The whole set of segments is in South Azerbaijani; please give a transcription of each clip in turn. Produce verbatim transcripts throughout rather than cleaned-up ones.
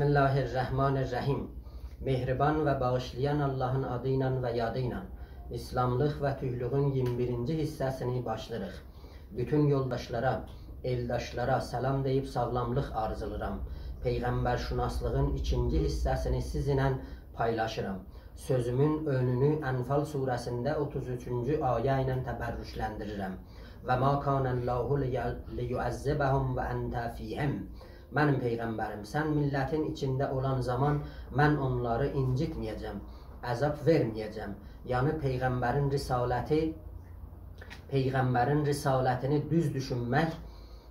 بسم الله الرحمن الرحیم. مهربان و باغیشلایان آللاهین آدی ایله و یادی ایله ایسلاملیق و تورکلوگون اییرمی بیرینجی حیصه‌سینی باشلاییریق. بوتون یولداشلارا، ائلداشلارا سلام دئییب ساغلاملیق آرزولاییرام. پیغمبرشناسلیغین ایکینجی حیصه‌سینی سیزینله پایلاشیرام. سؤزومون اؤنونو انفال سوره‌سینده اوتوز اوچونجو آیه ایله تبرکلندیریرم. «و ما کان الله لی-، لیعذبهم و انت فیهم.» منیم پیغمبریم، سن میللتین ایچینده اولان زامان من اونلاری اینجیتمه‌یه‌جم، عذاب وئرمه‌یه‌جم. یعنی پیغمبرین رسالتی، پیغمبرین رسالتینی دوز دوشونمک،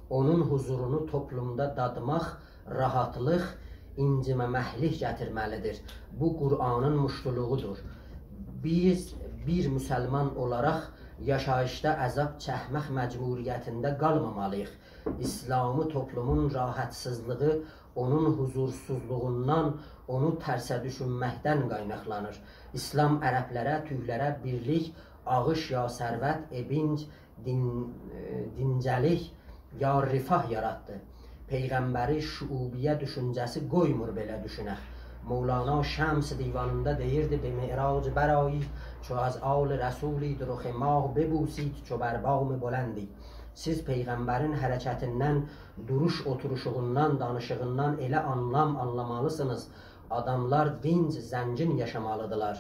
اونون حضورونو توپلومدا دادماق، راحاتلیق، اینجیمه‌مکلیک گتیرمه‌لیدیر. بو قرآنین موشتولوغودور. بیز بیر مسلمان اولاراق یاشاییشدا عذاب چکمک مجبوریتینده قالمامالیییق. ایسلامی توپلومون راحاتسیزلیغی اونون حضورسوزلوغوندان، اونو ترسه دوشونمکدن قایناقلانیر. ایسلام عربلره، تورکلره بیرلیک، آغیش یا ثروت، ائبینج، دین-، ائ، دینجه‌لیک یا رفاه یاراتدی. پیغمبری شعوبیه دوشونجه‌سی قویمور بئله دوشونک. مولانا شمس دیوانیندا دئییردی: «به معراج برآیید، چو از آل رسولید، رخ ماه ببوسید، چو بر بام بلندید.» سیز پیغمبرین حرکتیندن، دوروش اوتوروشوغوندان، دانیشیغیندان ائله آنلام آنلامالیسینیز. آداملار دینج، زنگین یاشامالیدیرلار.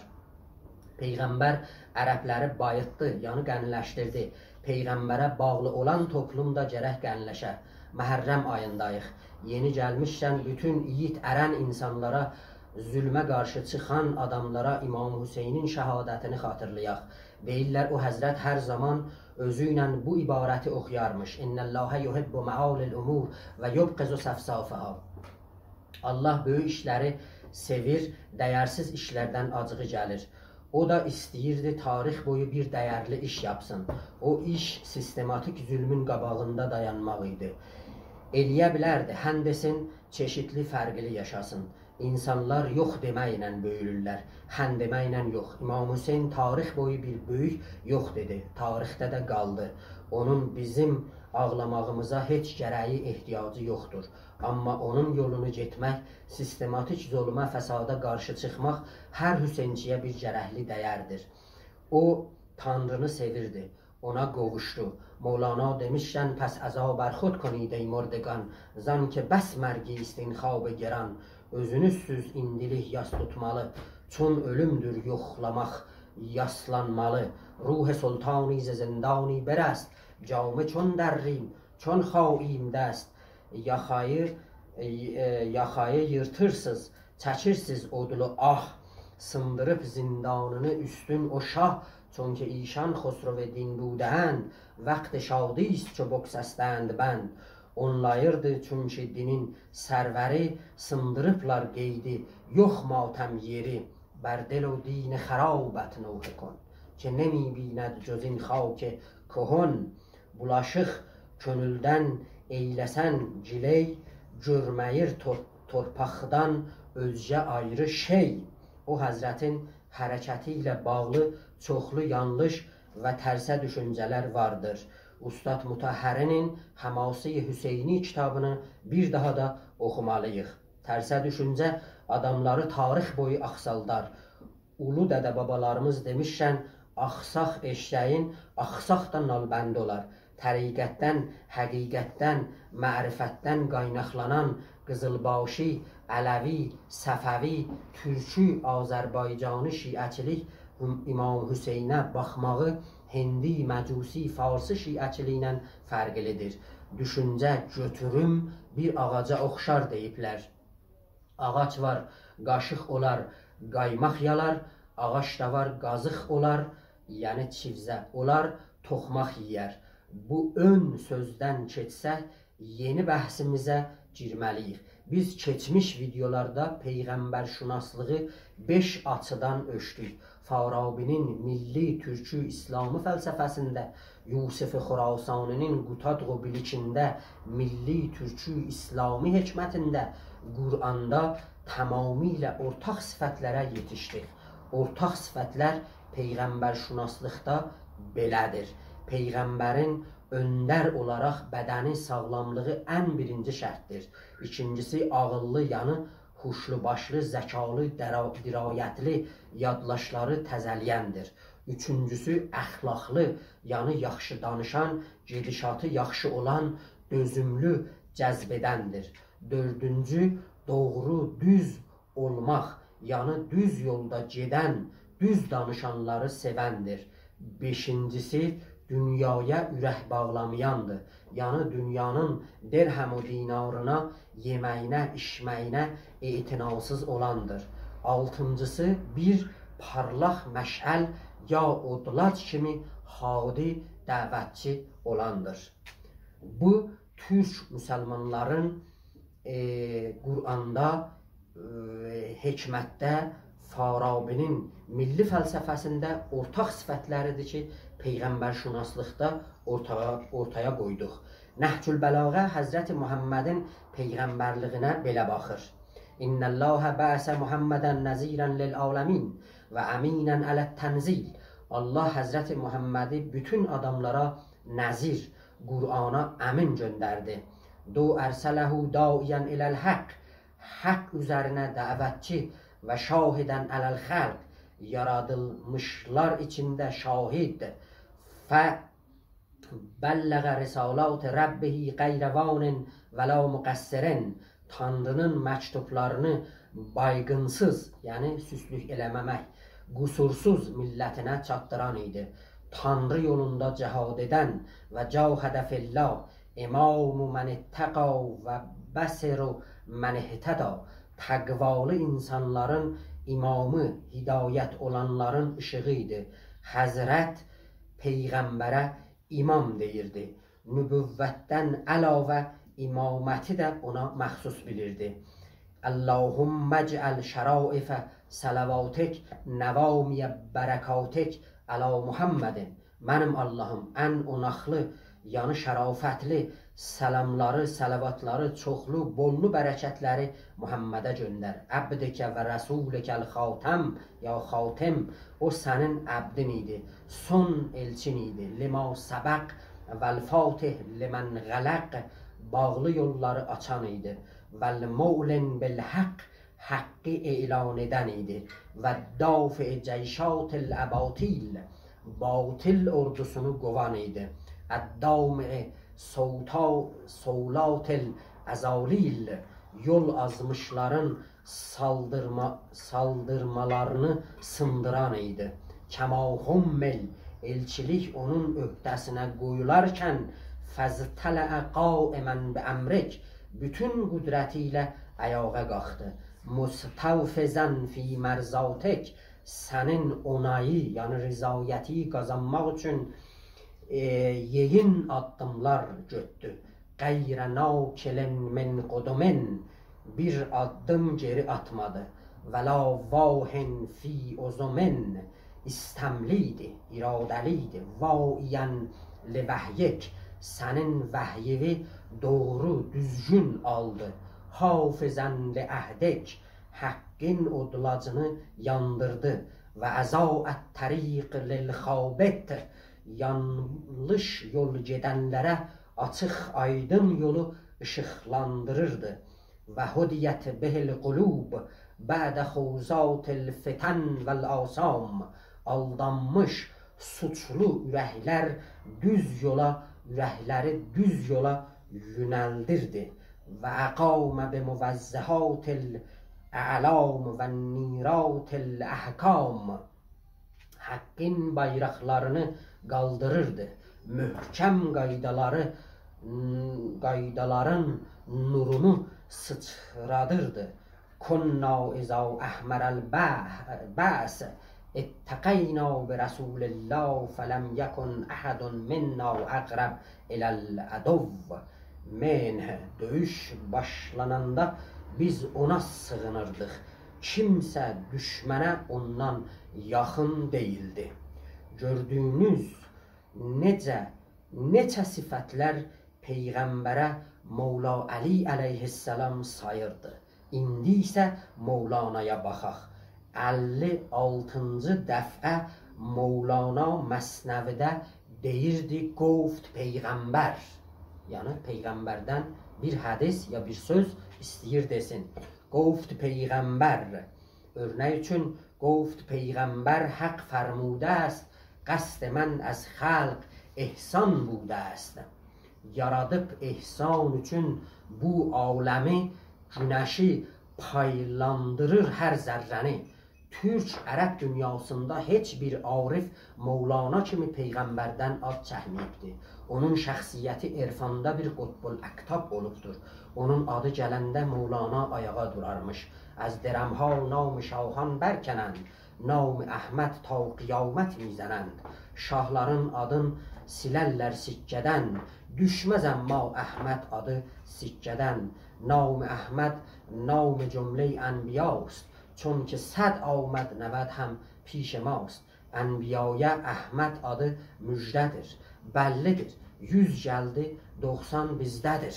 پیغمبر عربلری باییتدی، یعنی غنیلشدیردی. پیغمبره باغلی اولان توپلوم دا گرک غنیلشه. محرم آیینداییق. یئنی گلمیشکن بوتون ایگید ارن اینسانلارا، ظلمه قارشی چیخان آداملارا امام حسینین شهادتینی خاطیرلایاق. دئییرلر، او حضرت هر زامان اؤزو ایله بو عبارتی اوخویارمیش: «ان الله یحب معالی الامور و یبغض سفسافها.» آللاه بؤیوک ایشلری سئویر، دَیَرسیز ایشلردن آجیغی گلیر. او دا ایسته‌ییردی تاریخ بویو بیر دَیَرلی ایش یاپسین. او ایش سیستماتیک ظلمون قاباغیندا دایانماق ایدی. ائلیه بیلردی، هن دئسین، چئشیتلی، فرقلی یاشاسین. اینسانلار یوخ دئمکله بؤیولورلر، هن دئمکله یوخ. امام حسین تاریخ بویو بیر بؤیوک یوخ دئدی، تاریخده ده قالدی. اونون بیزیم آغلاماغیمیزا هئچ گره‌یی، احتیاجی یوخدور. آمما اونون یولونو گئتمک، سیستماتیک ظلمه، فسادا قارشی چیخماق هر حسینچی‌یه بیر گرکلی دَیَردیر. او، تانرینی سئویردی، اونا قوووشدو. مولانا دئمیشکن: «پس عزا بر خود کنید ای مردگان، زان که بس مرگی است این خواب گران.» اؤزونوز سیز ایندیلیک یاس توتمالی، چون اؤلومدور یوخلاماق، یاسلانمالی. «روح سلطانی ز زندانی برست، جامه چون دریم، چون خاییم دست.» یاخایی، ائ، ائ، یاخایی ییرتیرسیز، چکیرسیز اودلو آه، سیندیریب زندانینی اوستون او شاه. «چون که ایشان خسرو دین بوده‌اند، وقت شادی است چو بگسستند بند.» اونلاییردی چونکی دینین سروری، سیندیریبلار قیدی، یوخ ماتم یئری. «بر دل و دین خرابت نوحه کن، که نمی‌بیند جز این خاک کهن.» بولاشیق کؤنولدن ائیله‌سن گیلئی، گؤرمه‌ییر تور-، تورپاقدان اؤزگه آیری شئی. او حضرتین حرکتی ایله باغلی چوخلو یانلیش و ترسه دوشونجه‌لر واردیر. اوستاد مطهری‌نین حماسهٔ حسینی کیتابینی بیر داها دا اوخومالیییق. ترسه دوشونجه آداملاری تاریخ بویو آخسالدار. اولو دده-بابالاریمیز دئمیشکن، «آخساق ائششه‌یین، آخساق دا نالبندی اولار.» طریقتدن، حقیقتدن، معرفتدن قایناقلانان قیزیلباشی، علوی، صفوی، تورکی، آذربایجانی شیعه‌چیلیک امام حسینه باخماغی هندی، مجوسی، فارسی شیعه‌چیلیگیندن فرقلیدیر. دوشونجه، گؤتوروم بیر آغاجا اوخشار دئییبلر. آغاج وار، قاشیق اولار، قایماق یالار، آغاج دا وار، قازیق اولار، یعنی چیوزه اولار، توخماق یئیر. بو اؤن سؤزدن کئچسک، یئنی بحثیمیزه گیرمه‌لیییک. بیز کئچمیش ویدئولاردا پیغمبرشناسلیغی بئش آچیدان اؤلچدوک. فارابی‌نین میللی تورکی ایسلامی فلسفه‌سینده، یوسف خراسانی‌نین قوتادغو بیلیکینده، میللی تورکی ایسلامی حکمتینده، قرآندا تمامیله اورتاق صفتلره یئتیشدیک. اورتاق صفتلر پیغمبرشناسلیقدا بئله‌دیر. پیغمبرین اؤندر اولاراق بدنی ساغلاملیغی ان بیرینجی شرطدیر. ایکینجیسی، عاغیللی، یعنی هوشلو باشلی، ذکالی، درا-، درایتلی یادداشلاری تزه‌له‌یندیر. اوچونجوسو، اخلاقلی، یعنی یاخشی دانیشان، گئدیشاتی یاخشی اولان، دؤزوملو، جذب ائدندیر. دؤردونجو، دوغرو، دوز اولماق، یعنی دوز یولدا گئدن، دوز دانیشانلاری سئوندیر. بئشینجیسی، دونیایا اورک باغلامایاندیر. یعنی دونیانین درهم و دینارینا، یئمه‌یینه، ایچمه‌یینه اعتناسیز اولاندیر. آلتینجیسی، بیر پارلاق مشعل یا اودلاج کیمی هادی، دعوتچی اولاندیر. بو تورک مسلمانلارین، ائ، قرآندا، ائ، حکمتده، فارابی‌نین میللی فلسفه‌سینده اورتاق صفتلریدیر کی، پیغمبرشناسلیقدا اورتایا، اورتایا قویدوق. نهج‌البلاغه حضرت محمدین پیغمبرلیگینه بئله باخیر: «إن الله بعث محمدا نذیرا للعالمین و أمینا علی التنزیل.» الله حضرت محمدی بوتون آداملارا نذیر، قرآنا امین گؤندردی. «دو أرسله داعیا إلی الحق»، حق اوزرینه دعوتچی، «و شاهدا علی الخلق»، یارادیلمیشلار ایچینده شاهد. «فبلغ رسالات ربه غیر وان ولا مقصر»، تانری‌نین مکتوبلارینی بایغینسیز، یعنی سوسلوک ائله‌مه‌مک، قصورسوز میللتینه چاتدیران ایدی. تانری یولوندا جهاد ائدن، «و جاهد فی الله امام من اتقی و بصیر من اهتدی»، تقوالی اینسانلارین امامی، هدایت اولانلارین ایشیغی ایدی. حضرت پیغمبره امام دئییردی. نبوتدن علاوه امامتی ده اونا مخصوص بیلیردی. «اللهم اجعل شرائف صلواتک نوامی برکاتک علی محمد.» منیم آللاهیم، ان اوناقلی، یعنی شرافتلی سلاملاری، صلواتلاری، چوخلو، بوللو برکتلری محمده گؤندر. «عبدک و رسولک الخاتم»، یا خاتم، او سنین عبدین ایدی، سون ائلچین ایدی. «لما سبق و الفاتح لمن غلق»، باغلی یوللاری آچان ایدی. «و المعلن بالحق»، حقی اعلان ائدن ایدی. «و دافع جیشات الاباطیل»، باطل اوردوسونو قووان ایدی. «الدامع صوتا-، صولات الأذالیل»، یول آزمیشلارین سالدیرما-، سالدیرمالارینی سیندیران ایدی. «کما حمل»، ائلچیلیک اونون عهده‌سینه قویولارکن، «فاضطلع قائما بأمرک»، بوتون قدرتی ایله آیاغا قالخدی. «مستوفزا فی مرضاتک»، سنین اونایی، یعنی رضایتی قازانماق اوچون، ائ، یئیین آددیملار گؤتدو. «غیر ناکل من قدم»، بیر آددیم گئری آتمادی. «ولا واهن فی عزم»، ایستملی ایدی، اراده‌لی ایدی. «واعیا لوحیک»، سنین وحییوی دوغرو، دوزگون آلدی. «حافظا لعهدک»، حقین اودلاجینی یاندیردی. «و أضاء الطریق للخابط»، یانلیش یول گئدنلره آچیق، آیدین یولو ایشیقلاندیریردی. «و هدیت به القلوب بعد خوضات الفتن والآثام»، آلدانمیش، سوچلو اورکلر دوز یولا، اورکلری دوز یولا یؤنلدیردی. «و أقام بموضحات الأعلام و نیرات الأحکام»، حقین بایراقلارینی قالدیریردی. محکم قایدالاری، قایدالارین نورونو سیچرادیردی. «کنا إذا أحمر البأ-، بأس اتقینا برسول الله فلم یکن أحد منا أقرب إلی العدو منه»، دؤیوش باشلاناندا بیز اونا سیغینیردیق. کیمسه دوشمنه اوندان یاخین دئییلدی. گؤردویونوز نئجه، نئچه صفتلر پیغمبره مولا علی علیه‌السلام ساییردی. ایندی ایسه مولانایا باخاق. اللی آلتینجی دفعه مولانا مثنوی‌ده دئییردی: «گفت پیغمبر». یعنی پیغمبردن بیر حدیث یا بیر سؤز ایسته‌ییر دئسین. گفت پیغمبر، اؤرنک اوچون، گفت پیغمبر: «حق فرموده است، قصد من از خلق احسان بوده است.» یارادیب احسان اوچون بو عالمی، گونشی پایلاندیریر هر ذره‌نی. تورک، عرب دونیاسیندا هئچ بیر عارف مولانا کیمی پیغمبردن آد چکمه‌ییبدی. اونون شخصیتی عرفاندا بیر قطب‌الاقطاب اولوبدور. اونون آدی گلنده مولانا آیاغا دورارمیش. «از درم‌ها نام شاهان برکنند، نام احمد تا قیامت می‌زنند.» شاهلارین آدین سیلرلر سکه‌دن، دوشمز اما احمد آدی سکه‌دن. «نام احمد نام جملهٔ انبیاست، چون که صد آمد نود هم پیش ماست.» انبیایا احمد آدی مژده‌دیر، بللی‌دیر. یوز گلدی، دوخسان بیزده‌دیر.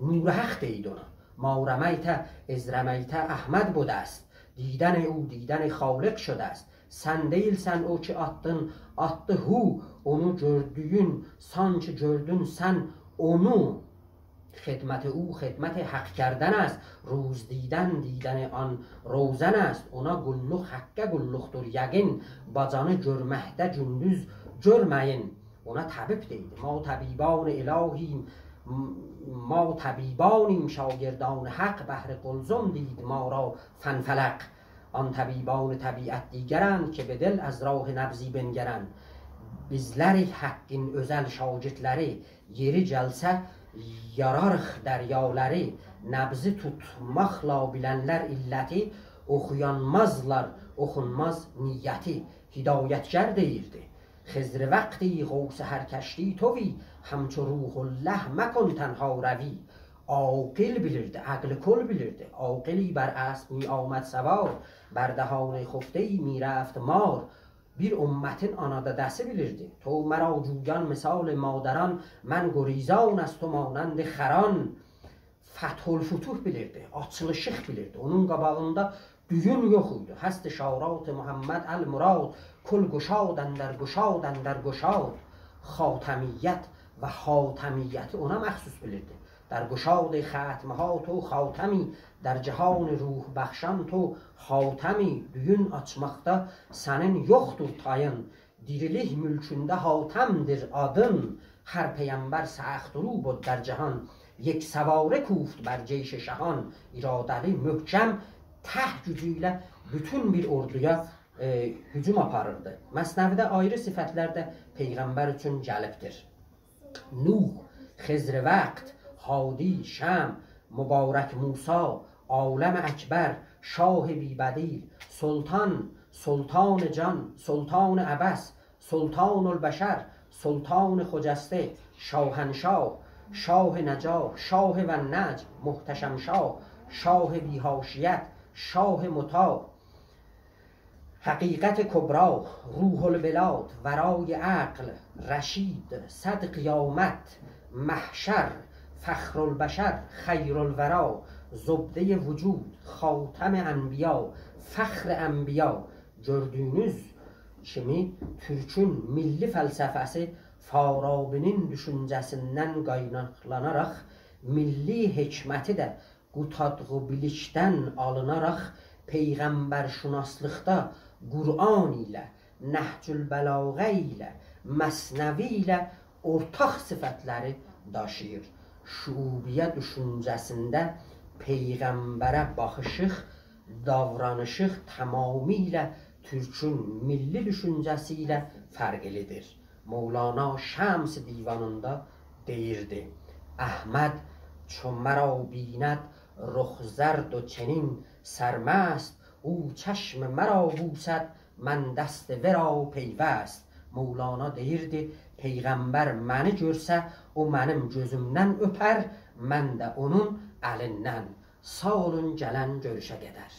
نور حق دئییردی اونا. «ما رمیت اذ رمیت، احمد بدست، دیدن او دیدن خالق شدست.» سن دئییلسن او کی آتدین، آتدی هو. اونو گؤردویون، سانکی گؤردون سن اونو. «خدمت او خدمت حق کردن است، روز دیدن دیدن آن روزن است.» اونا قوللوق حقه قوللوقدور یقین، باجانی گؤرمکده گوندوز گؤرمه‌یین. اونا طبیب دئییردی: «ما طبیبان الهیم، ما طبیبانیم شاگردان حق، بهر قلزم دید ما را فنفلق.» «آن طبیبان طبیعت دیگرند، که به دل از راه نبضی بنگرند.» بیزلریک حقین اؤزل شاگردلری، یئری گلسه یاراریق دریالاری. نبضی توتماقلا بیلنلر علتی، اوخویانمازلار اوخونماز نیتی. هدایتگر دئییردی: «خضر وقتی، غوث هر کشتی تویی، همچو روح‌الله مکن تنهاروی.» عاقل بیلیردی، عقل کل بیلیردی. «عاقلی بر اسب می‌آمد سوار، بر دهان خفته‌ای می‌رفت مار.» بیر امتین آنا دده‌سی بیلیردی. «تو مرا جویان مثال مادران، من گریزان از تو مانند خران.» فتح‌الفتوح بیلیردی، آچیلیشیق بیلیردی. اونون قاباغیندا دویون یوخ ایدی. «هست اشارات محمد المراد، کل گشاد اندر گشاد اندر گشاد.» خاتمیت و حاتمیتی اونا مخصوص بیلیردی. «در گشاد ختم‌ها تو خاتمی، در جهان روح‌بخشان تو حاتمی.» دویون آچماقدا سنین یوخدور تایین، دیریلیک مولکونده حاتمدیر آدین. «هر پیمبر سخت‌رو بد در جهان، یک‌سواره کوفت بر جیش شهان.» اراده‌لی، محکم، تک گوجو ایله بوتون بیر اوردویا، ائ، هجوم آپاریردی. مثنوی‌ده آیری صفت‌لر ده پیغمبر اوچون گلیبدیر. نوح، خضر وقت، هادی، شمع، مبارک موسی، عالم اکبر، شاه بی‌بدیل، سلطان، سلطان جان، سلطان عبس، سلطان البشر، سلطان خجسته، شاهنشاه، شاه نجا، شاه والنجم، محتشم‌شاه، شاه بی‌حاشیت، شاه مطاع، حقیقت کبری، روح‌البلاد، ورای عقل، رشید، صد قیامت، محشر، فخرالبشر، خیرالوری، زبدهٔ وجود، خاتم انبیا، فخر انبیا. گؤردویونوز کیمی، تورکون میللی فلسفه‌سی فارابی‌نین دوشونجه‌سیندن قایناقلاناراق، میللی حکمتی ده قوتادغو بیلیکدن آلیناراق، پیغمبرشناسلیقدا قرآن ایله، نهج‌البلاغه ایله، مثنوی ایله اورتاق صفت‌لری داشیییر. شعوبیه دوشونجه‌سینده پیغمبره باخیشیق، داورانیشیق تمامیله تورکون میللی دوشونجه‌سی ایله فرقلی‌دیر. مولانا شمس دیوانیندا دئییردی: «احمد چو مرا بیند رخ زرد و چنین سرمست، او چشم مرا بوسد، من دست ورا پیوست.» مولانا دئییردی: «پیغمبر منی گؤرسه، او منیم گؤزومدن اؤپر، من ده اونون الیندن.» ساغ اولون، گلن گؤروشه قدر.